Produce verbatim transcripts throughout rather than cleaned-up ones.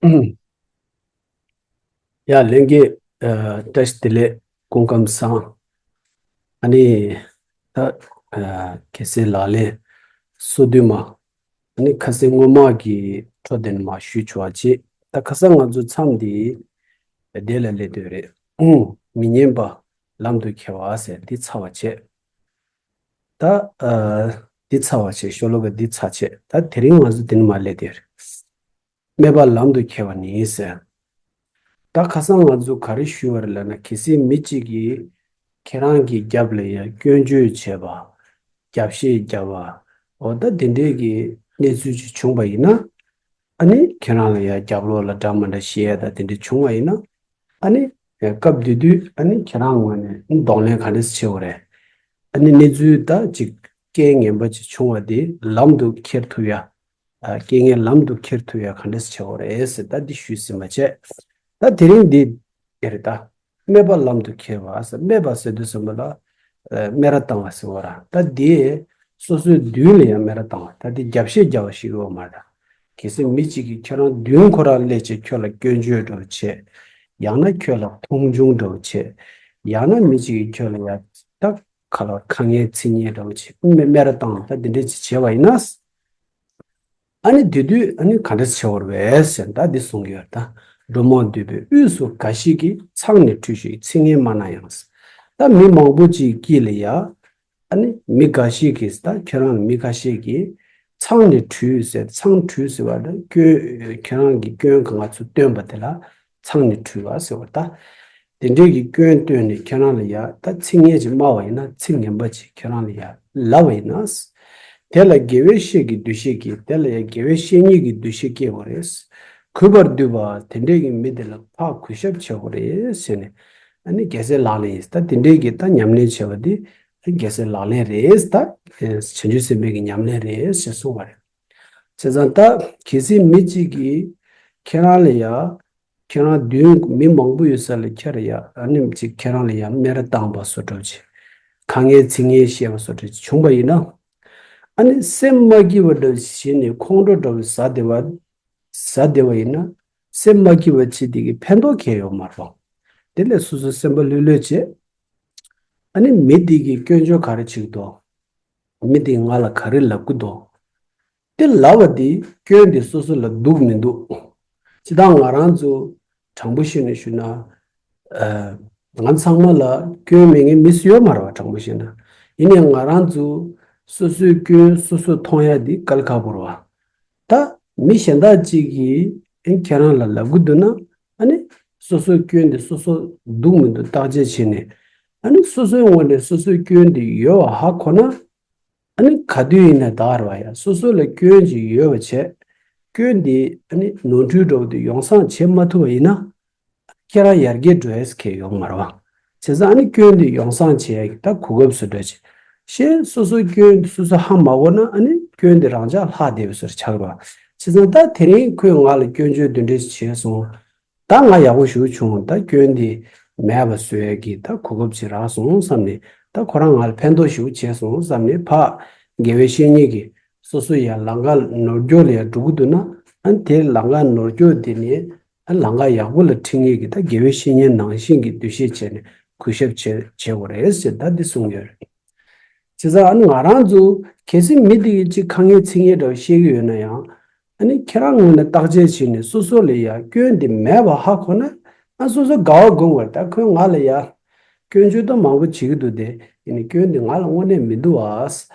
ཡ་ལྷན་རྒྱས། ཨ། བཀྲ་ཤིས་བདེ་ལེགས། སྐུ་ཁམས་བཟང་། ཨ་ནི་ད་ཨ་གལ་སྲིད་ལག་ལེན་སོ་བདུན་མ། ཨ་ནི་ཁ་སང་སྔོན་མ་གི་འཕྲོ་དེ་ནས་མར་ཞུས་ཆོག་པ་བྱེད། ད་ཁ་སང་ང་ཚོ་མཚམས་འདི་བདེ་ལ་སླེབས་དུས་རེད། མི་སྙན་པ་ལམ་དུ་ཁྱེར་བ་ཟེར་འདི་ཚར་བ་བྱེད། ད་ཨ་འདི་ཚར་བ་བྱེད། ཤོ་ལོ་ཀ་འདི་ཚར་བྱེད། ད་དེ་རིང་ང་ཚོ་འདི་ནས་མར་སླེབས་དུས་རེད། སྨད་པ་ལམ་དུ་ཁྱེར་བ་ནི་ཟེར། ད་ཁ་སང་ང་ཚོ་ག་རེ་ཞུས་པ་རེད་ལབ་ན། གལ་སྲིད་མི་གཅིག་གིས་ཁྱེད་རང་གི་རྒྱབ་ལ་ཡ་སྐྱོན་བརྗོད་བྱས་པ། རྒྱབ་བཤད་བརྒྱབ་པ། འོ་ད་དེ་འདྲའི་གི་གནས་ཚུལ་ཅིག་བྱུང་པ་ཡིན་ན། ཨ་ནི་ཁྱེད་རང་ལ་ཡ་རྒྱབ་ལོགས་ལ་འདྲ་མི་འདྲ་བཤད་ཡ་ད་དེ་འདྲ་བྱུང་བ་ཡིན་ན། ཨ་ནི་སྐབས་དེ་དུས་ཨ་ནི་ཁྱེད་རང་ངོས་ནས་གདོང་ལེན་ག་འདྲས་བྱེད་དགོས་རེད། ཨ་ནི་གནས་ཚུལ་ད་ཅིག་རྐྱེན་ངན་པ་ཅིག་བྱུང་བ་དེ་ལམ་དུ་ཁྱེར་ཐུབ་ཡ། ཨ། རྐྱེན་ངན་ལམ་དུ་ཁྱེར་ཐུབ་ཡ་ག་འདྲས་བྱེད་དགོས་རེད་ཟེར་ད་འདི་ཞུས་ཟིན་པ་བྱས། ད་དེ་རིང་འདི་ཨེ་རེད་ད། སྨད་པ་ལམ་དུ་ཁྱེར་བ་ཟེར། སྨད་པ་ཟེར་དུས་ཙམ་པ་ལ་ཨ་སྨད་ར་བཏང་བ་ཟེར་བ་ར། ད་འདི་སོ་སོའི་མདུན་ལ་ཡང་སྨད་ར་བཏང་བ། ད་འདི་རྒྱབ་བཤད་རྒྱབ་པ་ཞིག་ཡོད་མ་རེད། གལ་སྲིད་མི་གཅིག་གིས་ཁྱེད་རང་མདུན་ཁོ་རང་སླེབས་བྱས་ཁྱོད་ལ་སྐྱོན་བརྗོད་འདྲ་བོ་བྱས། ཡང་ན་ཁྱོད་ལ་མཐོང་ཆུང་འདྲ་བོ་བྱས། ཡང་ན་མི་གཅིག་གིས་ཁྱོད་ལ་ཡ་ད་ཁ་ལ་ཁ་ངན་ཚིག་ངན་འདྲ་བོ་བྱས། སྨད་སྨད་ར་བཏང་། ད་འདི་འདྲས་ཅིག་བྱས་པ་ཡིན་ན། ཨ་ནི་དེ་དུས་ཨ་ནི་ག་འདྲས་བྱེད་དགོས་རེད་ཟེར་ད་འདི་གསུང་གི་ཡོད་ད། འགྲོ་མང་འདུས་པའི་དབུས་སུ་འགའ་ཞིག་གིས། མཚང་ནི་འཁྲུད་ཞིང་ཚིག་ངན་སྨྲ་ན་ཡང་། ད་མི་མང་པོ་ཅིག་དཀྱིལ་ལ་ཡ། ཨ་ནི་མི་འགའ་ཞིག་གིས། ད་ཁྱེད་རང་ལ་མི་འགའ་ཞིག་གིས། མཚང་ནི་འཁྲུད་ཟེར། མཚང་འཁྲུད་ཟེར་བ་ད་སྐྱོན། ཁྱེད་རང་གི་སྐྱོན་གང་ག་ཚུར་བཏོན་པ་དེ་ལ་མཚང་ནི་འཁྲུད་པ་ཟེར་བ་ད། དེ་འདྲའི་གི་སྐྱོན་བཏོན་ནས་ཁྱེད་རང་ལ་ཡ་ད་ཚིག་ངན་ཅིག་སྨྲ་བ་ཡིན་ན། ཚིག་ངན་པ་ཅིག་ཁྱེད་རང་ལ་ཡ་ལབ་པ་ཡིན་ན། དེ་ལ་དགེ་བའི་བཤེས་ཀྱི་འདུ་ཤེས་བསྐྱེད། དེ་ལ་ཡ་དགེ་བའི་བཤེས་གཉེན་གྱི་འདུ་ཤེས་བསྐྱེད་དགོས་རེད། གུས་པར་འདུད་པ། དེ་འདྲའི་གི་མི་དེ་ལ་ཕར་གུས་ཞབས་བྱེད་དགོས་རེད་ཟེར་ནས། ཨ་ནི་རྒྱལ་སྲས་ལག་ལེན་ཡིན། ད་དེ་འདྲའི་གི་ད་ཉམས་ལེན་བྱས་པ་དེ་རྒྱལ་སྲས་ལག་ལེན་རེད། ད་བྱང་ཆུབ་སེམས་དཔའི་གི་ཉམས་ལེན་རེད་ཟེར་གསུངས་པ་རེད། བྱས་ཙང་ད་གལ་སྲིད་མི་གཅིག་གིས་ཁྱེད་རང་ལ་ཡ། ཁྱེད་རང་མདུན་མི་མང་པོ་ཡོད་ས་ལ་ཁྱེད་རང་ཡ། ཨ་ནི་ཅིག་ཁྱེད་རང་ལ་ཡ་སྨད་ར་བཏང་བ་བཟོ་འདྲ་བྱས། ཁ་ངན་ཚིག་ངན་བཤད་པ་བཟོ་འདྲ་བྱས་བྱུང་པ་ཡིན་ན། ཨ་ནི་སེམས་མ་སྐྱིད་པ་འདྲ་བྱས་ནས་ཁོང་ཁྲོ་འདྲ་བོ་ཟ་བསྡད་པ། ཟ་བསྡད་པ་ཡིན་ན། སེམས་མ་སྐྱིད་པ་བྱེད་དེ་གི་ཕན་ཐོགས་གང་ཡང་ཡོད་མ་རེད་པ། དེ་ལས་སོ་སོ་སེམས་པ་ལྷོད་ལྷོད་བྱས། ཨ་ནི་མི་དེ་གིས་སྐྱོན་བརྗོད་ག་རེ་བྱེད་ཀྱི་འདུག་མི་དེས་ང་ལ་ག་རེ་ལབ་ཀྱི་འདུག་དེ་ལབ་པ་དེ་སྐྱོན་དེ་སོ་སོ་ལ་འདུག་མི་འདུག་སྤྱིར་བཏང་ང་རང་ཚོ་དྲང་པོ་བཤད་ནས་ཞུ་ན། ཨ། ང་ཚང་མ་ལ་སྐྱོན་མེད་མཁན་མི་སུ་ཡོད་མ་རེད་པ། དྲང་པོ་བཤད་ན། ཡིན་ནའི་ང་རང་ཚོ་སོ་སོའི་སྐྱོན་སོ་སོས་མཐོང་ཡ་དེ་དཀའ་ལས་ཁག་པོ་རེད་པ། ད་མི་གཞན་དག་ཅིག་གིས་ཨེ་ཁྱེད་རང་ལ་ལབ་ཀྱི་འདུག་ན། ཨ་ནི་སོ་སོའི་སྐྱོན་དེ་སོ་སོ་འདུག་མི་འདུག་བརྟག་དཔྱད་བྱས་ནས། ཨ་ནི་སོ་སོའི་ངོས་ནས་སོ་སོའི་སྐྱོན་དེ་ཡོད་པ་ཧ་གོ་ན། ཨ་ནི་ག་དུས་ཡིན་ན་ད་ར་བ་ཡ་སོ་སོ་ལ་སྐྱོན་ཅིག་ཡོད་པ་བྱས། སྐྱོན་འདི་ཨ་ནི་ནོར་འཁྲུལ་འདྲ་བོ་དེ་ཡོང་སང་བྱེད་མ་ཐུབ་པ་ཡིན་ན། ཁྱེད་རང་ཡར་རྒྱས་འགྲོ་ཡས་ཁེ་ཡོང་མ་རེད་པ། བྱས་ཙང་ཨ་ནི་སྐྱོན་འདི་ཡོང་སང་བྱེད་ཡ་གི་ད་གོ་སྐབས་སུ་འགྲོ་ཆེ། ཞེས་སོ་སོའི་སྐྱོན་འདི་སོ་སོ་ཧ་མ་གོ་ན། ཨ་ནི་སྐྱོན་འདི་རང་འཇགས་ལྷག་བསྡད་པའི་བཟོ་འདྲ་ཆགས་རེད་པ། བྱས་ཙང་ད་དེ་རིང་ཁོས་ང་ལ་སྐྱོན་བརྗོད་འདི་འདྲས་བྱས་སོང་། ད་ང་ཡག་པོ་ཞེ་པོ་བྱུང་། ད་སྐྱོན་འདི་མེད་པ་བཟོ་ཡས་ཀྱི་ད་གོ་སྐབས་ཅིག་རག་སོང་བསམ་ནས། ད་ཁོ་རང་ང་ལ་ཕན་ཐོགས་ཞེ་པོ་བྱས་སོང་བསམ་ནས། ཕར་དགེ་བའི་བཤེས་གཉེན་གྱིས་སོ་སོ་ཡར་ལམ་ཁ་ནོར་སྐྱོར་ལ་ཡར་འགྲོ་གི་འདུག་ན། ཨ་ནི་དེ་ལམ་ཁ་ནོར་སྐྱོར་དེ་ནས་ཨ་ལམ་ཁ་ཡག་པོ་ལ་ཁྲིད་མཁན་གྱི་ད་དགེ་བའི་བཤེས་གཉེན་ནང་བཞིན་གྱི་འདུ་ཤེས་བྱས་ནས་གུས་ཞབས་བྱེད་བྱེད་དགོས་རེད་ཟེར་ད་འདི་གསུངས་ཡོད་རེད། བྱས་ཙང་ཨ་ནི་ང་རང་ཚོ་གལ་སྲིད་མི་དེ་གིས་ཅིག་ཁ་ངན་ཚིག་ངན་འདྲ་བོ་བཤད་ཀྱི་ཡོད་ན་ཡང་། ཨ་ནི་ཁྱེད་རང་ངོས་ནས་བརྟག་དཔྱད་བྱས་ནས་སོ་སོ་ལ་ཡ་སྐྱོན་དེ་མེད་པ་ཧ་གོ་ན། ཨ་སོ་སོ་དགའ་བ་སྒོམ་དགོས་རེད། ད་ཁོས་ང་ལ་ཡ་སྐྱོན་བརྗོད་ད་མང་པོ་བྱེད་ཀྱི་འདུག་སྟེ། ཡིན་ནའི་སྐྱོན་དེ་ང་ལ་དངོས་གནས་མི་འདུག་ཨ།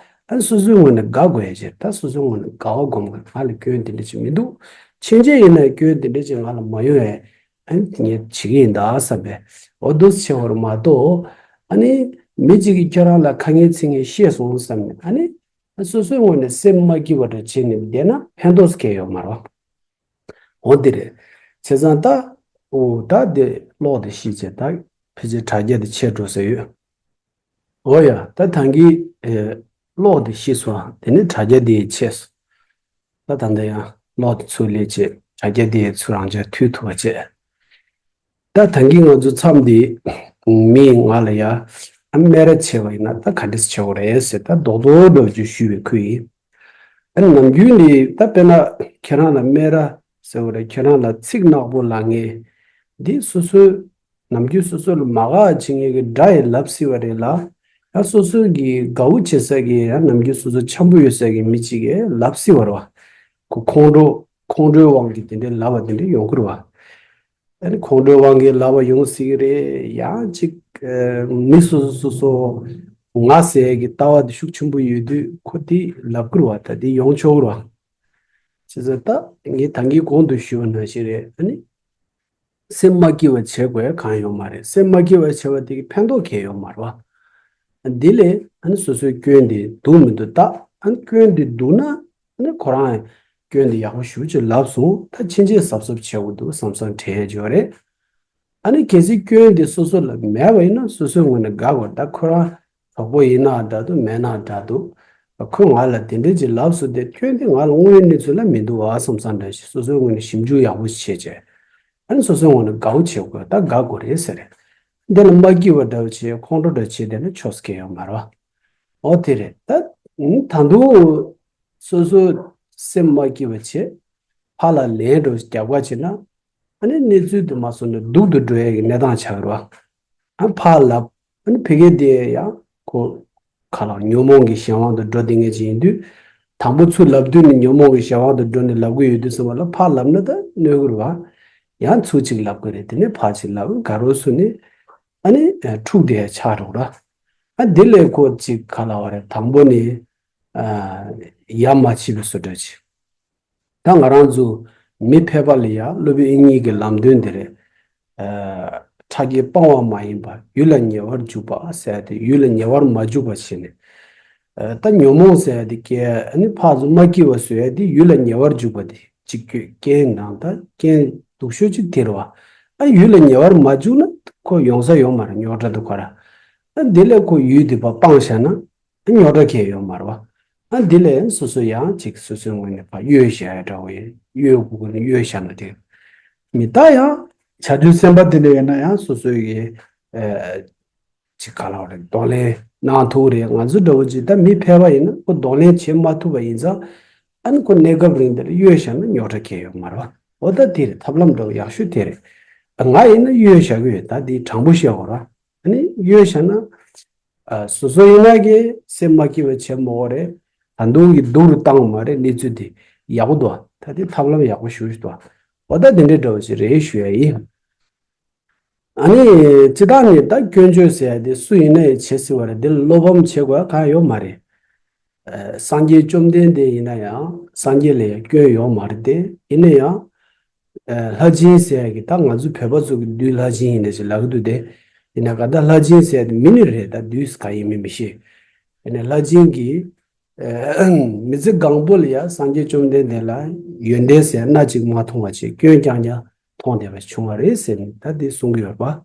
ཨ་སོ་སོའི་ངོས་ནས་དགའ་དགོས་ཡ་བྱས། ད་སོ་སོའི་ངོས་ནས་དགའ་བ་སྒོམ་དགོས། ང་ལ་སྐྱོན་དེ་འདྲ་ཅིག་མི་འདུག་ཕྱིན་ཆད་ཡིན་ན་སྐྱོན་དེ་འདྲ་ཅིག་ང་ལ་མ་ཡོང་ཡ། ཨ་ནི་ངས་བྱེད་ཀྱི་ཡིན་ད་བསམ་པའི་འོ་འདུག་སེ་བྱེད་དགོས་རེད་མ་གཏོགས། ཨ་ནི་མི་གཅིག་གིས་ཁྱོད་རང་ལ་ཁ་ངན་ཚིག་ངན་བཤད་སོང་བསམ་ནས། ཨ་ནི་སོ་སོའི་ངོས་ནས་སེམས་མ་སྐྱིད་པ་འདྲ་བྱས་ནས་བསྡད་ན་ཕན་ཐོགས་སུ་གང་ཡང་ཡོད་མ་རེད་པ། འོ་འདི་རེད། བྱས་ཙང་ད། འོ་ད་འདི་ཀློག་དེ་ཤེས་བྱས། ད་ཕལ་ཆེར་དྲ་རྒྱ་དེ་ཆད་འགྲོ་ས་ཡོད། འོ་ཡ། ད་ད་གིན་ཨེ་ཀློག་དེ་ཤེས་སོང་། དེ་ནས་དྲ་རྒྱ་དེ་ཆད་སོང་། ད་ད་ལྟ་ཡང་ཀློག་དེ་ཚུར་སླེབས་བྱས། དྲ་རྒྱ་དེ་ཚུར་རང་འཇགས་མཐུད་ཐུབ་པ་བྱས། ད་ད་གིན་ང་ཚོ་མཚམས་འདི་མིས་ང་ལ་ཡ་ཨ་སྨད་ར་བྱས་པ་ཡིན་ན་ད་ག་འདྲས་བྱེད་དགོས་རེད་ཟེར་ད་རྡོག་རྡོག་འདྲ་བོ་ཅིག་ཞུས་པའི་ཁུལ་ཡིན། ཨ་ནི་ནམ་རྒྱུན་ནས་ད་དཔེར་ན་ཁྱེད་རང་ལ་སྨད་ར་ ཟེར་བ་རེད། ཁྱེད་རང་ལ་ཚིག་ནག་པོ་ལབ་མཁན་འདི་སོ་སོའི་ནམ་རྒྱུན་སོ་སོ་ལ་མ་དགའ་བྱེད་མཁན་གྱི་དགྲ་ཡིས་ལབ་སྲིད་པ་རེད་ལ། ཡང་སོ་སོ་གི་དགའ་བོ་བྱེད་ས་གི་ཡང་ནམ་རྒྱུན་སོ་སོ་འཆམ་པོ་ཡོད་ས་གི་མི་གཅིག་གིས་ལབ་སྲིད་པ་རེད་བ། ཁོ་ཁོང་ཁྲོ་ཁོང་ཁྲོའི་དབང་གིས་དེ་འདྲའི་ལབ་པ་དེ་འདྲ་ཡོང་གི་རེད་བ། ཨ་ནི་ཁོང་ཁྲོའི་དབང་གིས་ལབ་པ་ཡོང་སྲིད་ཀྱི་རེད། ཡང་ཅིག་ཨ་མི་སོ་སོ་སོ་སོ་ང་ཟེར་ཡས་ཀྱི་ལྟ་བ་དེ་ཤུགས་ཆེན་པོ་ཡོད་དུས་ཁོ་དེ་ལབ་ཀྱི་རེད་བ། ད་དེ་ཡོང་ཆོག་གི་རེད་བ། བྱས་ཙང་ད་ངས་ད་གིན་གོང་དུ་ཞུས་པ་ནང་བཞིན་རེད། ཨ་ནི་སེམས་མ་སྐྱིད་པ་བྱེད་དགོས་གང་ཡོད་མ་རེད། སེམས་མ་སྐྱིད་པ་བྱས་པ་དེ་གིས་ཕན་ཐོགས་གང་ཡང་ཡོད་མ་རེད་བ། འདི་ལས་ཨ་ནི་སོ་སོའི་སྐྱོན་དེ་འདུག་མི་འདུག་ལྟ། ཨ་ནི་སྐྱོན་དེ་འདུག་ན་ཨ་ནི་ཁོ་རང་སྐྱོན་དེ་ཡག་པོ་ཞེ་པོ་ཅིག་ལབ་སོང་། ད་ཕྱིན་ཆད་གཟབ་གཟབ་བྱེད་དགོས་འདུག་བསམ་བསམ་དྲན་ཡས་ཅིག་ཡོད་རེད། ཨ་ནི་གལ་སྲིད་སྐྱོན་དེ་སོ་སོ་ལ་མེད་པ་ཡིན་ན་སོ་སོའི་ངོས་ནས་དགའ་དགོས། ད་ཁོ་རང་གྲོགས་པོ་ཡིན་ན་འདྲ་འདུག་མེད་ན་འདྲ་འདུག་ཁོས་ང་ལ་དེ་འདྲ་ཅིག་ལབ་སོང་། དེ་སྐྱོན་དེ་ང་ལ་དངོས་ཡོད་གནས་ཚུལ་ལ་མི་འདུག་བ་བསམ་བསམ་འདྲ་ཞིག་སོ་སོའི་ངོས་ནས་ཞིབ་འཇུག་ཡག་པོ་ཞིག་བྱས་བྱས། ཨ་ནི་སོ་སོའི་ངོས་ནས་དགའ་བོ་བྱེད་དགོས། ད་དགའ་དགོས་རེད་ཟེར་རེད། འདི་ལ་མ་སྐྱིད་པ་འདྲ་བོ་བྱས་ཁོང་ཁྲོ་འདྲ་བྱས་བསྡད་ན་ཆོག་ས་གང་ཡང་ཡོད་མ་རེད་བ། འོ་དེ་རེད། ད་ད་དུང་སོ་སོ་སེམས་མ་སྐྱིད་པ་བྱས་ཕར་ལ་ལན་འདྲ་བོ་རྒྱབ་ཁ་བྱས་ན། ཨ་ནི་གནས་ཚུལ་དེ་མ་སོང་ན་སྡུག་ཏུ་འགྲོ་ཡས་ཀྱི་གནས་སྟངས་ཆགས་ཀྱི་རེད་བ། ཨ་ཕར་ལབ། ཨ་ནི་ཕ་གི་དེ་ཡང་ཁོ་ཁ་ལག་ཉོན་མོངས་ཀྱི་གཞན་དབང་དུ་འགྲོ་བསྡད་མཁན་ཅིག་ཡིན་དུས། དང་པོ་ཚུར་ལབ་དུས་ནི་ཉོན་མོངས་ཀྱི་གཞན་དབང་དུ་འགྲོ་ནས་ལབ་གི་ཡོད་དུས་ཙམ་པ་ལ་ཕར་ལབ་ན་ད་གནོད་གི་རེད་བ། ཡང་ཚུར་གཅིག་ལབ་གི་རེད། དེ་ནས་ཕར་གཅིག་ལབ་ག་རོ་སུ་ནི་ཨ་ནི་འཁྲུག་བསྡད་ཆགས་འགྲོ་ར། ཨ་དེ་ལས་ཁོ་གཅིག་ག་ལབ་པ་རེད། དང་པོ་ནི་ཡ་མ་བྱེད་པའི་བཟོ་འདྲ་ཅིག་ད་ང་རང་ཚོ་མི་ཕལ་པ་ལ་ཡ་སློབ་དཔོན་དབྱིག་གཉེན་གྱི་ལམ་སྟོན་དེ་རེད། ཨ་ཕྲ་རྒྱས་སྤང་བ་མ་ཡིན་པ་ཡུལ་ལ་ཉེ་བར་འཇུག་པ་ཟེར་ཡ་དེ་ཡུལ་ལ་ཉེ་བར་མ་འཇུག་པ་བྱས་ནས། ཨ་ད་ཉོན་མོངས་ཟེར་ཡ་དེ་སྐྱེ་ཨ་ནི་ཕར་ཚུར་མ་སྐྱིད་པ་བཟོ་ཡ་དེ་ཡུལ་ལ་ཉེ་བར་འཇུག་པ་དེ་གཅིག་གྱོད་རྐྱེན་ནང་ད་རྐྱེན་སྡུག་ཤོས་གཅིག་དེ་རེད་བ། ཨ་ཡུལ་ལ་ཉེ་བར་མ་འཇུག་ན་ཁོ་ཡོང་ས་ཡོད་མ་རེད། རྙོག་དྲ་འདུག་ག་ར། ཨ་དེ་ལས་ཁོ་ཡུལ་དེ་ཕར་སྤངས་བཞག་ན། རྙོག་དྲ་གང་ཡང་ཡོད་མ་རེད་བ། ཨ་འདི་ལས་སོ་སོ་ཡང་ཅིག་སོ་སོའི་ངོས་ནས་ཕར་གཡོལ་བཞག་ཡ་འདྲ་བོ་ཡིན། གཡོལ་དགོས་ཀྱི་ན་གཡོལ་བཞག་ན་དེ་མི་རྟག་ཡང་བྱ་དུས་སེམས་པ་དེ་འདྲ་ཡོད་ན་ཡང་སོ་སོའི་གི་ཨ་ཅིག་ག་ལབ་རེད། གདོང་ལེན་གནང་ཐུབ་རེད། ང་ཚོ་འདྲ་བོ་ཅིག་ད་མི་ཕལ་པ་ཡིན་ན་ཁོ་གདོང་ལེན་བྱེད་མ་ཐུབ་པ་ཡིན་ཙང་། ཨ་ནི་ཁོ་གནས་སྐབས་རིང་དེར་གཡོལ་བཞག་ན་རྙོག་དྲ་གང་ཡང་ཡོད་མ་རེད་བ། འོ་ད་དེ་རེད། ཐབས་ལམ་འདྲ་བོ་ཡག་ཤོས་དེ་རེད། ང་ཡིན་ན་གཡོལ་བཞག་གི་ཡོད། ད་དེ་དྲང་པོ་བཤད་དགོས་ར། ཨ་ནི་གཡོལ་བཞག་ན། ཨ་སོ་སོ་ཡིན་ན་གི་སེམས་མ་སྐྱིད་པ་བྱེད་མ་དགོས་རེད། ད་དུང་གི་སྡུག་རུ་བཏང་མ་རེད། གནས་ཚུལ་དེ་ཡག་པོ་འདུག་ད་དེ་ཐབས་ལམ་ཡག་པོ་ཞེ་པོ་ཞིག་འདུག་འོ་ད་དེ་འདྲའི་འདྲ་བོ་ཞིག་རེད་ཞུ་ཡ་ཡིན། ཨ་ནི་སྤྱིར་བཏང་ནས་ད་སྐྱོན་བརྗོད་ཟེར་ཡ་དེ་སུ་ཡིན་ན་ཡང་བྱེད་སྲིད་པ་རེད། དེ་ལ་བློ་ཕམ་བྱེད་དགོས་ཡ་གང་ཡང་ཡོད་མ་རེད། ཨ་སངས་རྒྱས་བཅོམ་ལྡན་འདས་ཡིན་ན་ཡང་སངས་རྒྱས་ལ་ཡང་སྐྱོན་ཡོད་མ་རེད་དེ། ཡིན་ན་ཡང་། ལྷ་སྦྱིན་ཟེར་ཡ་གི་ད་ང་ཚོ་བོད་པ་ཚོ་གི་བདུད་ལྷ་སྦྱིན་ཡིན་ནས་ཅིག་ལབ་ཀྱི་འདུག་སྟེ། ཡིན་ན་ག་ད་ལྷ་སྦྱིན་ཟེར་ཡ་དེ་མི་ནི་རེད། ད་བདུད་ག་ཡིན་མིན་མི་ཤེས། ཡིན་ན་ལྷ་སྦྱིན་གྱིས་མི་ཚེ་གང་པོ་ལ་ཡ་སངས་རྒྱས་བཅོམ་ལྡན་འདས་ལ་ཡོན་ཏན་ཟེར་སྣ་གཅིག་མ་མཐོང་བ་བྱས་སྐྱོན་རྐྱང་རྐྱང་མཐོང་བསྡད་པ་བྱུང་བ་རེད་ཟེར་ནས་ད་དེ་གསུང་གི་ཡོད་པ།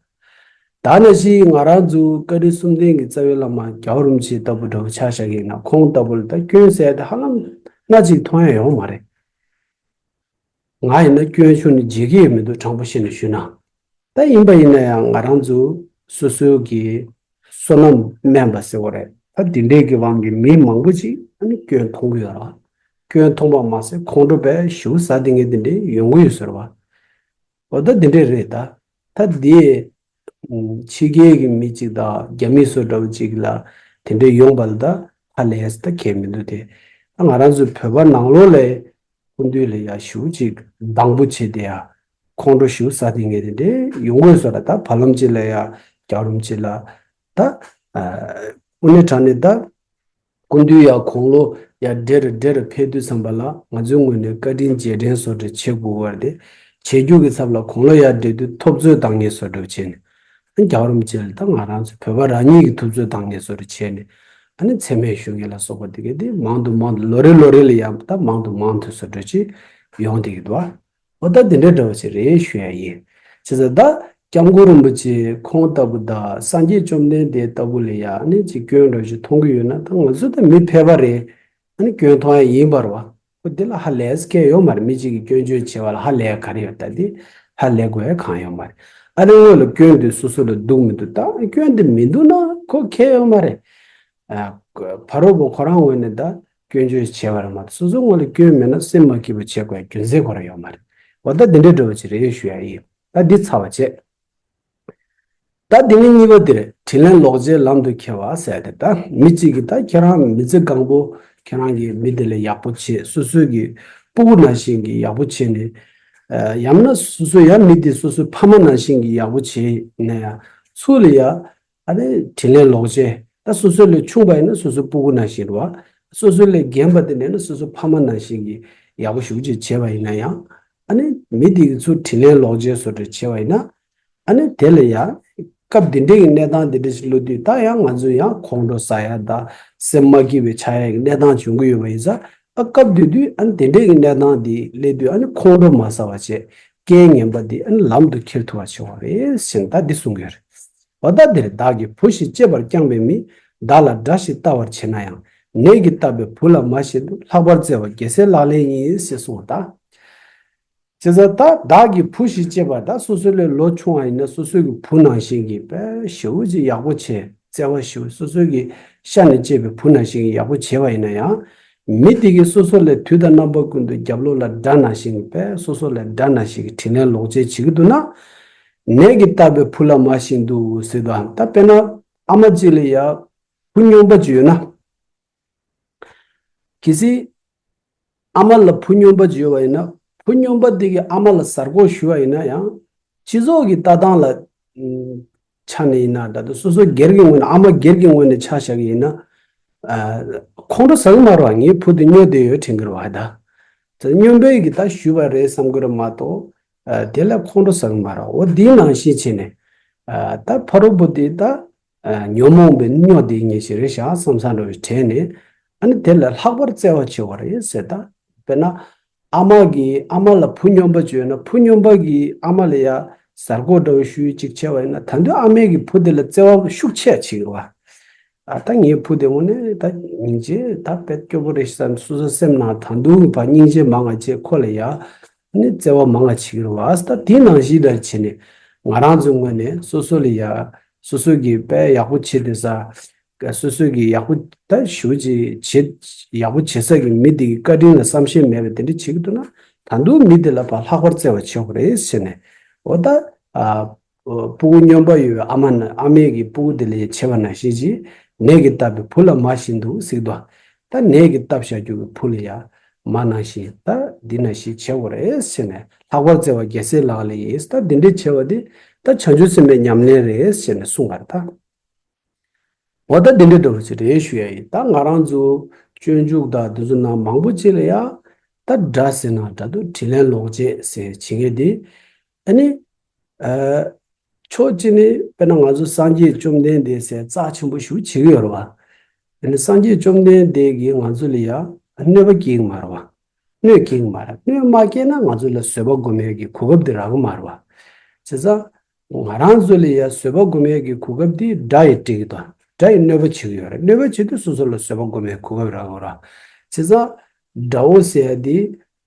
ད་ནང་བཞིན་ང་རང་ཚོ་བཀའ་དྲིན་གསུམ་ལྡན་གྱི་རྩ་བའི་བླ་མ་རྒྱལ་བ་རིན་པོ་ཆེ་ལྟ་བུ་འདྲ་བོ་ཆ་བཞག་གི་ཡིན་ན་ཁོང་ལྟ་བུ་ལ་ད་སྐྱོན་ཟེར་ཡ་དེ་ཧ་ལམ་སྣ་གཅིག་མཐོང་ཡ་ཡོད་མ་རེད། ང་ཡིན་ན་སྐྱོན་ཆུང་ནི་བརྗེད་ཀྱི་ཡོད་མི་འདུག་དྲང་པོ་བཤད་ནས་ཞུས་ན། ད་ཡིན་པ་ཡིན་ན་ཡང་ང་རང་ཚོ་སོ་སོའི་གི་བསོད་ནམས་དམན་པ་ཟེར་བ་རེད། ད་འདི་འདྲའི་གི་དབང་གིས་མི་མང་པོ་ཅིག་ཨ་ནི་སྐྱོན་མཐོང་གི་ཡོད་རེད་བ། སྐྱོན་མཐོང་པ་མ་ཟད་ཁོང་ཁྲོ་དཔེ་ཞེ་པོ་ཟ་བསྡད་མཁན་དེ་འདྲའི་ཡོང་གི་ཡོད་ཟེར་བ། འོ་ད་འདི་འདྲའི་རེད་ད། ད་འདི། ཕྱི་རྒྱལ་གྱི་མི་གཅིག་དང་རྒྱ་མི་སུ་འདྲ་བོ་གཅིག་ལ་དེ་འདྲའི་ཡོང་པ་ལ་ད་ཧ་ལས་ད་གལ་མི་འདུག་སྟེ། ད་ང་རང་ཚོ་བོད་པ་ནང་ལོགས་ལ་སྐུ་མདུན་ལ་ཡ་ཞེ་པོ་ཅིག་སྡང་པོ་བྱས་ཏེ་ཡ་ཁོང་ཁྲོ་ཞེ་པོ་ཟ་བསྡད་མཁན་དེ་འདྲའི་ཡོང་གི་ཡོད་ཟེར་བ། ད་བར་ལམ་ཅིག་ལ་ཡ་རྒྱལ་བ་རིན་པོ་ཆེ་ལ་ད་དངོས་གནས་དྲང་གནས་ད། སྐུ་མདུན་ཡར་དགུང་ལོ་ཡར་བགྲེས་རུ་བགྲེས་རུ་ཕེབས་དུས་ཙམ་པ་ལ་ང་ཚོའི་ངོས་ནས་བཀའ་དྲིན་རྗེས་དྲན་བཟོ་འདྲ་བྱེད་དགོས་པ་རེད་དེ། བྱེད་རྒྱུ་གི་ཚབ་ལ་དགུང་ལོ་ཡར་བགྲེས་དུས་ཐུབ་ཚོད་བཏང་མཁན་བཟོ་འདྲ་བྱས་ནས། ཨ་རྒྱལ་བ་རིན་པོ་ཆེ་ལ་ད་ང་རང་ཚོ་བོད་པ་རང་ཉིད་ཀྱིས་ཐུབ་ཚོད་བཏང་མཁན་བཟོ་འདྲ་བྱས་ནས། ཨ་ནི་མཚན་སྨད་ཞུ་མཁན་ལ་སོགས་པ་དེ་གས་དེ་མང་དུ་མང་དུ་ལོ་རེ་ལོ་རེ་ལ་ཡང་ད་མང་དུ་མང་དུ་བཟོ་འདྲ་ཅིག་ཡོང་བསྡད་ཀྱི་འདུག་ཨ། འོ་ད་འདི་འདྲ་འདྲ་བོ་ཞིག་རེད་ཞུ་ཡ་ཡིན། བྱས་ཙང་ད་སྐྱབས་མགོན་རིན་པོ་ཆེ་ཁོང་ལྟ་བུ་དང་སངས་རྒྱས་བཅོམ་ལྡན་འདས་ལྟ་བུ་ལ་ཡ་ཨ་ནི་ཅིག་སྐྱོན་འདྲ་ཞིག་མཐོང་གི་ཡོད་ན་ད་ང་ཚོ་ད་མི་ཕལ་པ་རེད། ཨ་ནི་སྐྱོན་མཐོང་ཡ་ཡིན་པ་རེད་བ། ཁོ་འདི་ལ་ཧ་ལས་སྐད་ཡོད་མ་རེད། མི་གཅིག་གིས་སྐྱོན་བརྗོད་བྱས་པ་ལ་ཧ་ལས་ག་རེ་ཡོད། ད་འདི་ཧ་ལས་དགོས་ཡ་གང་ཡོད་མ་རེད། ཨ་ནི་སྔོན་ལ་སྐྱོན་འདི་སོ་སོ་ལ་འདུག་མི་འདུག་ད་སྐྱོན་འདི་མི་འདུག་ན་ཁོ་ཁྱད་ཡོད་མ་རེད། ཨ་ཕ་རོལ་པོ་ཁོ་རང་ངོས་ནས་ད་སྐྱོན་བརྗོད་བྱས་པ་རེད་མ་གཏོགས་སོ་སོ་ངོས་ལ་སྐྱོན་མེད་ན་སེམས་མ་སྐྱིད་པ་བྱེད་དགོས་རྒྱུ་མཚན་ཁོ་རང་ཡོད་མ་རེད། འོ་ད་འདི་འདྲའི་འདྲ་བོ་ཅིག་རེད་ཞུ་ཡ་ཡིན། ད་འདི་ཚར་བ་བྱས། ད་འདི་ནི་གཉིས་པ་འདིར་དྲིན་ལན་ལོག་བྱེད་ལམ་དུ་ཁྱེར་བ་ཟེར་ཏེ། ད་མི་གཅིག་གིས་ད་ཁྱེད་རང་མི་ཚེ་གང་པོ་ཁྱེད་རང་གིས་མི་དེ་ལ་ཡག་པོ་བྱེད། སོ་སོའི་གི་སྤུ་གུ་ནང་བཞིན་གྱི་ཡག་པོ་བྱེད་ནས། ཨ་ཡང་ན་སོ་སོ་ཡང་མི་དེ་སོ་སོའི་ཕ་མ་ནང་བཞིན་གྱི་ཡག་པོ་བྱེད་ན་ཡང་ཚུར་ལ་ཡ། ཨ་ནི་དྲིན་ལན་ལོག་བྱེད། ད་སོ་སོ་ལས་ཆུང་པ་ཡིན་ན་སོ་སོའི་སྤུ་གུ་ནང་བཞིན་རེད་བ། སོ་སོ་ལས་རྒན་པ་དེ་ནས་ན་སོ་སོའི་ཕ་མ་ནང་བཞིན་གྱི་ཡག་པོ་ཞེ་པོ་ཅིག་བྱས་པ་ཡིན་ན་ཡང་། ཨ་ནི་མི་དེ་གིས་ཚུར་དྲིན་ལན་ལོག་བྱེད་བཟོ་འདྲ་བྱས་པ་ཡིན་ན། ཨ་ནི་དེ་ལ་ཡང་སྐབས་འདི་འདྲའི་གི་གནས་སྟངས་འདི་འདྲ་ཞིག་སླེབས་དུས། ད་ཡང་ང་ཚོ་ཡང་ཁོང་ཁྲོ་ཟ་ཡ་དང་སེམས་མ་སྐྱིད་པའི་ཆགས་ཡ་གི་གནས་སྟངས་བྱུང་གི་ཡོད་པ་ཡིན་ཙང་། ཨ་སྐབས་དེ་དུས་ཨ་ནི་དེ་འདྲའི་གི་གནས་སྟངས་འདི་སླེབས་དུས། ཨ་ནི་ཁོང་ཁྲོ་མ་ཟ་བ་བྱས། རྐྱེན་ངན་པ་འདི་ཨ་ནི་ལམ་དུ་ཁྱེར་ཐུབ་པ་བྱེད་དགོས་རེད་ཟེར་ནས་ད་འདི་གསུང་གི་ཡོད་རེད། འོ་ད་འདིར་བདག་གིས་བུ་ཞིག་གཅེས་པར་བསྐྱངས་པའི་མི། བདག་ལ་དགྲ་ཞིག་བལྟ་བར་བྱེད་ན་ཡང་། ནད་ཀྱིས་བཏབ་པའི་བུ་ལ་མ་བྱིན་དུ། ལྷག་པར་བརྩེ་བ་རྒྱལ་སྲས་ལག་ལེན་ཡིན་ཞེས་གསུངས་པ་དང་། བྱས་ཙང་ད་བདག་གིས་བུ་ཞིག་གཅེས་པར། ད་སོ་སོ་ལས་ལོ་ཆུང་བ་ཡིན་ན་སོ་སོའི་གི་བུ་ནང་བཞིན་གྱི་དཔེ་ཞེ་པོ་ཅིག་ཡག་པོ་བྱས། བརྩེ་བ་ཞེ་པོ། སོ་སོའི་གི་ཤ་ནས་གཅེས་པའི་བུ་ནང་བཞིན་གྱི་ཡག་པོ་བྱས་པ་ཡིན་ན་ཡང་། མི་དེ་གིས་སོ་སོ་ལས་དུས་དང་རྣམ་པ་ཀུན་ཏུ་རྒྱབ་ལོགས་ལ་དགྲ་ནང་བཞིན་གྱི་དཔེ་སོ་སོ་ལས་དགྲ་ནང་བཞིན་གྱི་དྲིན་ལན་ལོག་བྱེད་བྱེད་ཀྱི་འདུག་ན། ནད་ཀྱིས་བཏབ་པའི་བུ་ལ་མ་བྱིན་དུ་ཟེར་དུས། ད་དཔེར་ན་ཨ་མ་གཅིག་ལ་ཡ་བུ་སྨྱོན་པ་ཅིག་ཡོད་ན། གལ་སྲིད་ཨ་མ་ལ་བུ་སྨྱོན་པ་ཅིག་ཡོད་པ་ཡིན་ན། བུ་སྨྱོན་པ་དེ་གིས་ཨ་མ་ལ་གཟའ་སྐོར་ཞུས་པ་ཡིན་ན་ཡང་། སྤྱི་ཚོགས་ཀྱི་ལྟ་སྟངས་ལ་ཆ་ནས་ཡིན་ན། ད་དུང་སོ་སོ་སྒེར་གྱི་ངོས་ནས། ཨ་མ་སྒེར་གྱི་ངོས་ནས་ཆ་བཞག་གི་ཡིན་ན། ཨ་ཁོང་ཁྲོ་ཟ་གི་མ་རེད་བ། ངའི་བུ་དེ་སྨྱོ་བསྡད་ཡོད་དྲན་གྱི་རེད་བ། ད་ད་སྨྱོན་པའི་གི་ད་ཞུས་པ་རེད་བསམ་གྱི་རེད་མ་གཏོགས། ཨ་དེ་ལ་ཁོང་ཁྲོ་ཟ་གི་མ་རེད། འོ་འདིའི་ནང་བཞིན་བྱས་ནས། ཨ་ད་ཕ་རོལ་པོ་དེ་ད་ཨ་ཉོན་མོངས་པའི་སྨྱོ་དེ་ཉིད་ཅིག་རེད་ཤག་བསམ་བསམ་འདྲ་བའི་དྲན་ནས། ཨ་ནི་དེ་ལ་ལྷག་པར་བརྩེ་བ་བྱེད་དགོས་རེད་ཟེར། ད་དཔེར་ན་ཨ་མ་གིས། ཨ་མ་ལ་བུ་སྨྱོན་པ་ཅིག་ཡོད་ན། བུ་སྨྱོན་པ་གིས་ཨ་མ་ལ་ཡ་གཟའ་སྐོར་འདྲ་བོ་ཞུས་ཅིག་བྱས་པ་ཡིན་ན། ད་དུང་ཨ་མས་གིས་བུ་དེ་ལ་བརྩེ་བ་ཤུགས་ཆེ་བྱེད་ཀྱི་རེད་བ། ཨ་ད་ངའི་བུ་དེ་དངོས་གནས་ད་སྙིང་རྗེ་ད་དཔེ་སྐྱོ་པོ་རེད་ཤག་བསམ། སོ་སོ་སེམས་ནང་ད་དུང་བ་སྙིང་རྗེ་མང་ང་བྱས། ཁོ་ལ་ཡ་ནི་བརྩེ་བ་མང་ང་བྱེད་ཀྱི་རེད་བ། ད་དེ་ནང་བཞིན་འདྲ་བྱས་ནས་ང་རང་ཚོའི་ངོས་ནས་སོ་སོ་ལ་ཡ། སོ་སོ་གིས་དཔེ་ཡག་པོ་བྱེད་བསྡད་ས། སོ་སོ་གིས་ཡག་པོ་ད་ཞེ་པོ་ཅིག་བྱེད། ཡག་པོ་བྱེད་ས་གི་མི་དེ་གི་བཀའ་དྲིན་ལ་བསམ་ཤེས་མེད་པ་དེ་འདྲ་བྱེད་ཀྱི་འདུག་ན། ད་དུང་མི་དེ་ལ་ཕར་ལྷག་པར་བརྩེ་བ་བྱེད་དགོས་རེད་ཟེར་ནས། འོ་ད། ཨ། སྤུ་གུ་སྨྱོན་པ་ཡོད་པའི་ཨ་མ་ནི་ཨ་མས་གི་སྤུ་གུ་དེ་ལ་བྱས་པ་ནང་བཞིན་གྱི། ནད་ཀྱིས་བཏབ་པའི་བུ་ལ་མ་བྱིན་དུ་ཟེར་གྱི་འདུག་ད་ནད་ཀྱིས་བཏབ་བཞག་རྒྱུ་གི་བུ་ལ་ཡ་མ་ནང་བཞིན་ད་འདི་ནང་བཞིན་བྱེད་དགོས་རེད་ཟེར་ནས། ལྷག་པར་བརྩེ་བ་རྒྱལ་སྲས་ལག་ལེན་ཡིན། ད་འདི་འདྲའི་བྱས་པ་འདི་ད་བྱང་ཆུབ་སེམས་དཔའི་ཉམས་ལེན་རེད་ཟེར་ནས་གསུངས་པ་རེད་ད། འོ་ད་འདི་འདྲའི་འདྲ་བོ་ཅིག་རེད་ཞུ་ཡ་ཡིན། ད་ང་རང་ཚོ་སྤྱོད་འཇུག་དང་འདི་ཚོ་ནང་མང་པོ་ཅིག་ལ་ཡ། ད་དགྲ་ཟེར་ན་དགྲ་འདུག་དྲིན་ལན་ལོག་བྱེད་ཟེར་བྱེད་མཁན་དེ། ཨ་ནི། ཨ། ཕྱོགས་གཅིག་ནས་དཔེར་ན་ང་ཚོ་སངས་རྒྱས་བཅོམ་ལྡན་འདས་ཟེར་རྩ་ཆེན་པོ་ཞེ་པོ་བྱེད་ཀྱི་ཡོད་རེད་བ། ཨ་ནི་སངས་རྒྱས་བཅོམ་ལྡན་འདས་ཀྱིས་ང་ཚོ་ལ་ཡ་གནོད་པ་སྐྱེལ་གྱི་མ་རེད་བ། གནོད་སྐྱེལ་གྱི་མ་རེད། གནོད་མ་སྐྱེལ་ན་ང་ཚོ་ལ་བཟོད་པ་སྒོམ་ཡས་ཀྱི་གོ་སྐབས་དེ་རག་གི་མ་རེད་བ། བྱས་ཙང་། ང་རང་ཚོ་ལ་ཡ་བཟོད་པ་སྒོམ་ཡས་ཀྱི་གོ་སྐབས་དེ་དགྲ་ཡིས་སྤྲད་ཀྱི་འདུག་དགྲ་ཡིས་གནོད་པ་བྱེད་ཀྱི་ཡོད་རེད། གནོད་པ་བྱེད་དུས་སོ་སོ་ལ་བཟོད་པ་སྒོམ་ཡས་གོ་སྐབས་རག་གི་རེད། བྱས་ཙང་། དགྲ་བོ་ཟེར་ཡ་དེ་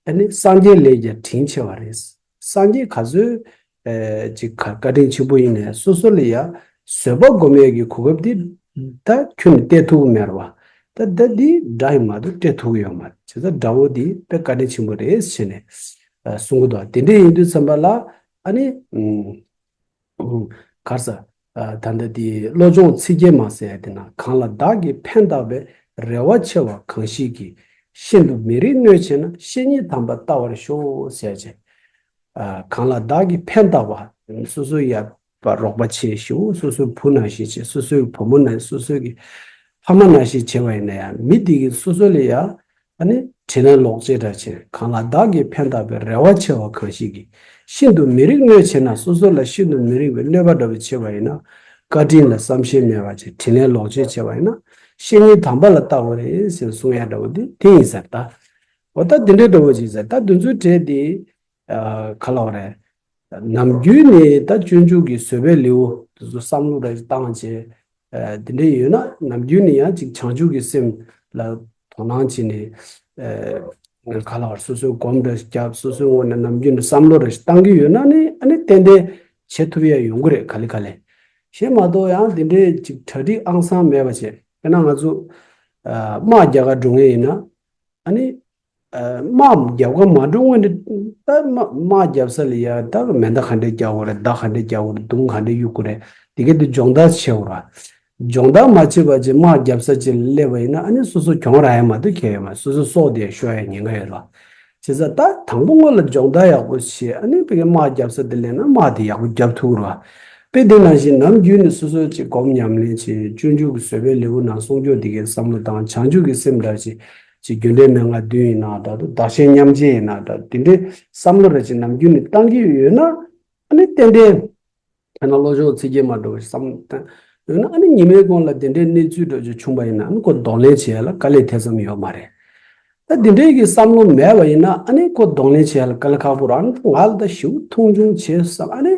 ཨ་ནི་སངས་རྒྱས་ལས་ཀྱང་དྲིན་ཆེ་བ་རེད། སངས་རྒྱས་ག་ཚོད་ཨེ་ཅིག་ག་བཀའ་དྲིན་ཆེན་པོ་ཡིན་ནའི་སོ་སོ་ལ་ཡ་བཟོད་པ་སྒོམ་ཡས་ཀྱི་གོ་སྐབས་དེ་ད་ཁྱོན་ནས་སྟེར་ཐུབ་ཀྱི་མེད་རེད་བ། ད་ད་འདི་དགྲ་ཡིས་མ་གཏོགས་སྤྲད་ཐུབ་ཀྱི་ཡོད་མ་རེད། བྱས་ཙང་དགྲ་བོ་དེ་དཔེ་བཀའ་དྲིན་ཆེན་པོ་རེད་ཟེར་ནས་ཨ་གསུང་གི་འདུག་དེ་འདྲ་ཡིན་དུས་ཙམ་པ་ལ་ཨ་ནི། ག་རེ་ཟེར། ཨ་ད་ལྟ་དེ་བློ་སྦྱོང་ཚིག་བརྒྱད་མ་ཟེར་ཡ་དེ་ན། གང་ལ་བདག་གིས་ཕན་བཏགས་པའི། རེ་བ་ཆེ་བ་གང་ཞིག་གིས། ཤིན་ཏུ་མི་རིགས་གནོད་ཆེ་ན། བཤེས་གཉེན་དམ་པ་བལྟ་བར་ཤོག་ཟེར་བྱས། ཨ་གང་ལ་བདག་གིས་ཕན་བཏགས་པ། སོ་སོའི་ཡ་པ་རོགས་པ་བྱས་ཤིག་སོ་སོའི་བུ་ནང་བཞིན་བྱས། སོ་སོའི་བུ་མོ་ནང་། སོ་སོའི་གི་ཕ་མ་ནང་བཞིན་བྱས་པ་ཡིན་ན་ཡང་། མི་དེ་གིས་སོ་སོ་ལ་ཡ། ཨ་ནི་དྲིན་ལན་ལོག་བྱེད་འདྲ་བྱེད། གང་ལ་བདག་གིས་ཕན་བཏགས་པའི། རེ་བ་ཆེ་བ་གང་ཞིག་གིས། ཤིན་ཏུ་མི་རིགས་གནོད་ཆེ་ན། སོ་སོ་ལ་ཤིན་ཏུ་མི་རིགས་པའི་གནོད་པ་འདྲ་བོ་བྱས་པ་ཡིན་ན། བཀའ་དྲིན་ལ་བསམ་ཤེས་མེད་པ་བྱས། དྲིན་ལན་ལོག་བྱེད་བྱས་པ་ཡིན་ན། བཤེས་གཉེན་དམ་པ་ལ་བལྟ་དགོས་རེད་ཟེར་གསུང་ཡ་འདྲ་བོ་འདི་དེ་ཡིན་ཟེར་ད། འོ་ད་འདི་འདྲའི་འདྲ་བོ་ཅིག་ཟེར། ད་འདི་ཚོའི་གྲས་འདི། ཨ་ག་ལབ་རེད། ནམ་རྒྱུན་ནས་ད་སྤྱོད་འཇུག་གི་བཟོད་པའི་ལེའུ་དེ་ཚོ་བསམ་བློ་རེ་བཏང་བྱས། ཨ་དེ་འདྲ་ཡོད་ན་ནམ་རྒྱུན་ནས་ཡང་ཅིག་བྱང་ཆུབ་ཀྱི་སེམས་ལ་དོ་སྣང་བྱས་ནས། ཨ་ག་ལབ་རེད། སོ་སོའི་སྒོམ་རེ་བརྒྱབ། སོ་སོའི་ངོས་ནས་ནམ་རྒྱུན་ནས་བསམ་བློ་རེ་བཏང་གི་ཡོད་ན་ནི། ཨ་ནི་ཏན་ཏན་བྱེད་ཐུབ་ཡ་ཡོང་གི་རེད། ག་ལེ་ག་ལེ། གཞན་མ་གཏོགས་ཡང་དེ་འདྲའི་ཅིག་གྲ་སྒྲིག་ཨང་སང་མེད་པ་བྱས། དཔེར་ན་ང་ཚོ་ཨ་དམག་རྒྱག་ག་འགྲོ་མཁན་ཡིན་ན། ཨ་ནི། དམག་རྒྱབ་ཀ་མ་འགྲོ་སྔོན་ནས་ད་དམག་དམག་རྒྱབ་ས་ལ་ཡ་ད་མེ་མདའ་ག་འདྲས་རྒྱག་དགོས་རེད། མདའ་ག་འདྲས་རྒྱག་དགོས་རེད། མདུང་ག་འདྲས་གཡུག་དགོས་རེད། དེ་གས་དེ་སྦྱོང་བརྡར་བྱེད་དགོས་ར། སྦྱོང་བརྡར་མ་བྱེད་པ་ཅིག་དམག་རྒྱབ་ས་ཅིག་ལ་སླེབས་པ་ཡིན་ན་ཨ་ནི་སོ་སོ་གྱོང་རག་ཡ་མ་གཏོགས་ཁེ་ཡོད་མ་རེད། སོ་སོ་སྲོག་དེ་ཤོར་ཡ་ཉེན་ཁ་ཡོད་ར། བྱས་ཙང་ད་དང་པོ་སྔོན་ལ་སྦྱོང་བརྡར་ཡག་པོ་བྱེད། ཨ་ནི་ཕ་གི་དམག་རྒྱབ་ས་དེ་སླེབས་ན་དམག་དེ་ཡག་པོ་རྒྱབ་ཐུབ་ར། དཔེ་དེ་ནང་བཞིན་ནམ་རྒྱུན་ནས་སོ་སོ་ཅིག་སྒོམ་ཉམས་ལེན་བྱེད། སྤྱོད་འཇུག་གི་བཟོད་པའི་ལེའུ་ནང་གསུང་ཆོས་དེ་གའི་བསམ་བློ་བཏང་། བྱང་ཆུབ་ཀྱི་སེམས་འདྲ་ཅིག་ཅིག་རྒྱུ་འབྲས་མན་ངག་བདུན་ཡིན་ན་འདྲ་འདུག་བདག་གཞན་མཉམ་བརྗེ་ཡིན་ན་འདྲ། དེ་འདྲའི་བསམ་བློ་ར་ཅིག་ནམ་རྒྱུན་ནས་བཏང་གི་ཡོད་ན་ཨ་ནི་ཏན་ཏན། དེ་ན་བློ་སྦྱོང་ཚིག་བརྒྱད་མ་འགྲོ་བའི་བསམ་བཏང་ཡོད་ན་ཨ་ནི་ཉི་མའི་གོང་ལ་དེ་འདྲའི་གནས་ཚུལ་འདྲ་ཅིག་བྱུང་པ་ཡིན་ན་ཨ་ནི་ཁོ་གདོང་ལེན་བྱེད་ཡ་ལ་དཀའ་ལས་དེ་ཙམ་ཡོད་མ་རེད། ད་དེ་འདྲའི་གི་བསམ་བློ་མེད་པ་ཡིན་ན་ཨ་ནི་ཁོ་གདོང་ལེན་བྱེད་ཡ་ལ་དཀའ་ལས་ཁག་པོ་རང་ང་ལ་ད་ཞེ་པོ་མཐོང་ཆུང་བྱས་བསམ། ཨ་ནི་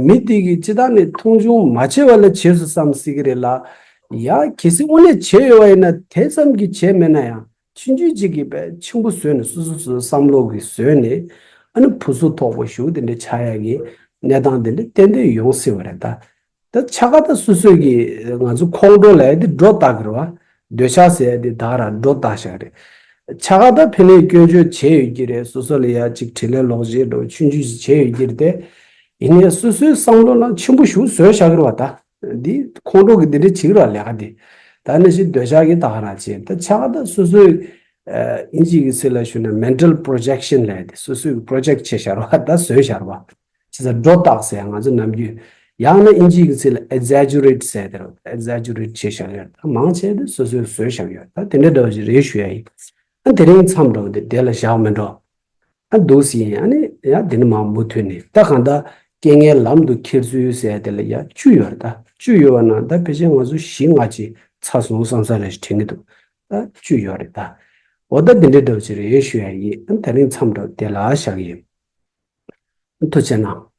མི་དེ་གི་སྤྱི་བཏང་ནས་མཐོང་ཆུང་མ་བྱས་པ་ལ་བྱས་སོ་བསམ་སྲིད་གི་རེད་ལ། ཡ་གལ་སྲིད་དངོས་གནས་བྱས་ཡོད་པ་ཡིན་ན་དེ་ཙམ་གྱི་བྱས་མེད་ན་ཡང་ཆུང་ཆུང་ཅིག་གིས་པས་ཆེན་པོ་བཟོས་ནས་སོ་སོ་སོ་སོ་བསམ་བློ་གི་བཟོས་ནས་ཨ་ནི་ཕུན་སུམ་ཚོགས་པོ་ཞིག་དེ་འདྲ་ཆགས་ཡ་གི་གནས་སྟངས་དེ་འདྲ་ཏན་ཏན་ཡོང་སྲིད་པ་རེད་ད། ད་ཆ་ག་ད་སོ་སོས་ཀྱི་ང་ཚོ་ཁོང་ཁྲོ་ལབ་ཡ་དེ་སྒྲོ་བཏགས་ཀྱི་རེད་བ། འདོད་ཆགས་ཟེར་ཡ་དེ་ད་ག་རང་སྒྲོ་བཏགས་བཞག་རེད། ཆ་ག་ད་ཕན་ལས་སྐྱོན་བརྗོད་བྱས་ཡོད་ཀྱི་རེད། སོ་སོ་ལ་ཡ་གཅིག་ཕྲིན་ལས་ལོག་བྱེད་འགྲོ་ཆུང་ཆུང་ཞིག་བྱས་ཡོད་ཀྱི་རེད་དེ། ཡིན་ནའི་སོ་སོའི་བསམ་བློ་ནང་ཆེན་པོ་ཞིག་བཟོས་བཞག་གི་རེད་བ་ད། འདི་ཁོང་ཁྲོ་གི་འདི་འདྲ་བྱེད་ཀྱི་རེད་བ་ལས་ཀ་འདི། ད་ནི་ཞིག་འདོད་ཆགས་ཀྱི་ད་ག་རང་བྱེད་ད་ཆ་ག་ད་སོ་སོའི་ཨིན་ཇི་གི་ཚིག་ལ་ཞུ་ན་mental projection ལབ་ཡ་དེ་སོ་སོའི་project བྱས་བཞག་རེད་བ་ད་བཟོས་བཞག་རེད་བ། བྱས་ཙང་སྒྲོ་བཏགས་ཟེར་ང་ཚོ་ནམ་རྒྱུན། ཡང་ན་ཨིན་ཇིའི་གི་ཚིག་ལ་exaggerate ཟེར་དེ་རེད། exaggerate བྱས་བཞག་ཡོད། ད་མང་ཆེ་དེ་སོ་སོས་བཟོས་བཞག་ཡོད། ད་དེ་འདྲ་འདྲ་བ་ཞིག་རེད་ཞུ་ཡ་ཡིན། ཨ་དེ་རིང་མཚམས་འགྲོ་དེ་དེ་ལ་བཞག་མི་འགྲོ། ཨ་འདུག་སེ་ཡིན། ཨ་ནི་ཡང་དེ་ནི་མང་མུ་མཐུད་ནས་ད་གང་ལྟར་རྐྱེན་ངན་ལམ་དུ་ཁྱེར་ཚུལ་ཟེར་དེ་ལ་ཡ་བཅུ་ཡོད་རེད་ད། བཅུ་ཡོད་པ་ན་ད་ཕལ་ཆེར་ང་ཚོ་བཞི་ལྔ་ཅིག་ཚར་སོང་བསམ་ས་ལ་ཞིག་དྲན་གི་འདུག་ད་བཅུ་ཡོད་རེད་ད། འོ་ད་དེ་འདྲའི་འདྲ་བ་ཞིག་རེད་ཞུ་ཡ་ཡིན། ཨ་དེ་རིང་མཚམས་འགྲོ་དེ་ལ་བཞག་གི་ཡིན། ཐུགས་རྗེ་གནང་།